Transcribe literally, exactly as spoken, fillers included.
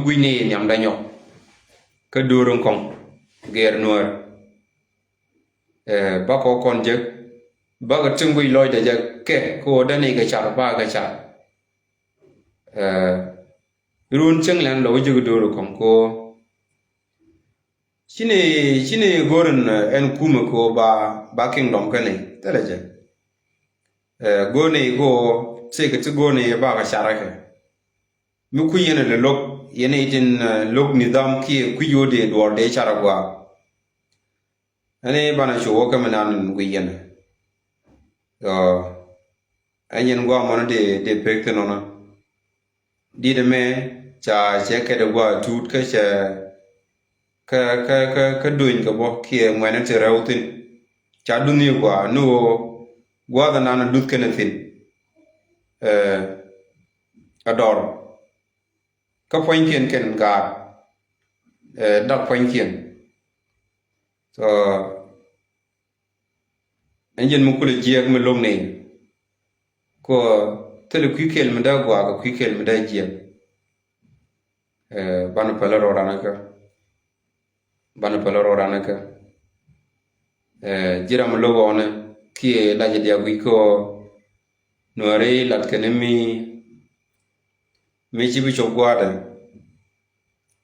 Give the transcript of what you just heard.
gui̱cni nhiamdä nyɔk. Kä do̱r in kɔŋ gɛɛr Nuäär. Ɛ, bakɔ kɔn jek, bakɔ tin guic lɔcdɛ jɛ kɛ kɛ ɣöö däni kɛ car, bakɛ car. Ɛ, run cieŋ lɛn lɔ wä jek do̱r in kɔŋ kɛ ɣöö ci ni, ci ni go̱r in, ɛ, ɛn kumɛ kɛ ɣöö ba, ba kingdom kɛ ni thilɛ jɛ. Ɛ, go̱r ni kɛ ɣöö thikɛ ti go̱r ni bakɛ car kɛ. Mi kui̱ yɛn lɛ lo̱k, yɛn itin, ɛ, lo̱k nidham kiɛ kui̱ ɣöö dee duɔ̱ɔ̱r dee car agɔaa. Ɛn i̱ banɛ cu wä kä mi nan in guic yɛn. Ɔ, ɛn yɛn gua̱a̱ mɔnä dee, dee pek thin nɔnɔ. Di̱t ɛmɛ ca cɛ kɛt ɛ gua̱a̱ tuut kä cɛ kä, kä, kä, kä duny kɛ bä kiɛ ŋuɛ̈nä ti rɛw thi̱n. Ca dunh i̱ gua̱a̱ ni ɣöö gua̱a̱th ɛnan ɛ duth kɛn ɛ thi̱n. Ɛ, ɛ dɔr. Kä pua̱nykiɛn kɛn gaat, ɛ, dak pua̱nykiɛn. So, ɛn jɛn mi kulɛ jiɛk mi lo̱k ni. Kɔ thilɛ kui̱ kɛl mi dee gua̱a̱k kɛ kui̱ kɛl mi dee jiɛk. Ɛ, banɛ päl rɔ ranä kä. Banɛ päl rɔ ranä kä. Ɛ, ji̱ ram mi lo̱k ɣɔnɛ kiɛ lacɛ diak wi̱c kɔ Nuääri lat kɛn mi, mi ci bi cop gua̱a̱dɛ.